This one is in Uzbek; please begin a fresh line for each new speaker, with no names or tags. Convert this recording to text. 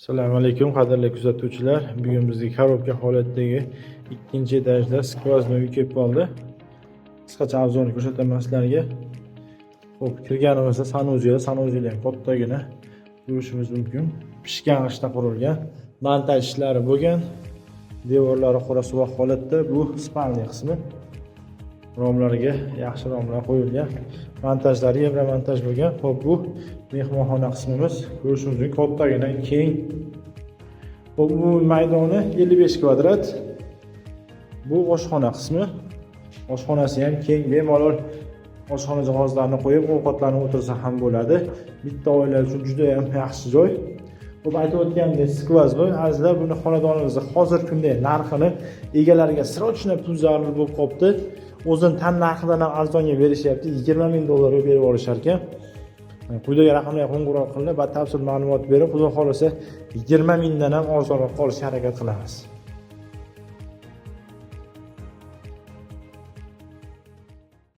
Assalomu alaykum, qadrli kuzatuvchilar. Bugun bizga коробка holatdagi ikkinchi etajda сквозной uy kelib qoldi. Qisqacha обзор ni ko'rsataman sizlarga. Xo'p, kirganimizda санузел, санузел ham kattagina ko'rishimiz mumkin. Pishgan g'ishtdan qurilgan, montaj ishlari bo'lgan. Devorlari qora suvoq holatda. Bu спальный qismi. Romlarga yaxshi romlar qo'yilgan. Montajlari евромонтаж bo'lgan. Xo'p, bu mehmonxona qismimiz. Ko'rishimiz mumkin, kattagina, keng. Xo'p, umumiy maydoni 55 kvadrat. Bu oshxona qismi. Oshxonasi ham keng, bemalol oshxona jihozlarini qo'yib, ovqatlanib o'tirsa ham bo'ladi. Bitta oila uchun juda ham yaxshi joy. Xo'p, aytib o'tganimdek, сквозной, azizlar, buni xonadonimizni hozirgi kunda narxini egalariga срочно pul zarur bo'lib qolibdi. O'zini tan narxidan ham arzonga berishyapti. 20 ming dollarga berib olishar ekan. Quyidagi raqamlarga qo'ng'iroq qilib, batafsil ma'lumot berib, Xudo xohlasa, 20 mingdan ham arzonroq olishga harakat qilamiz.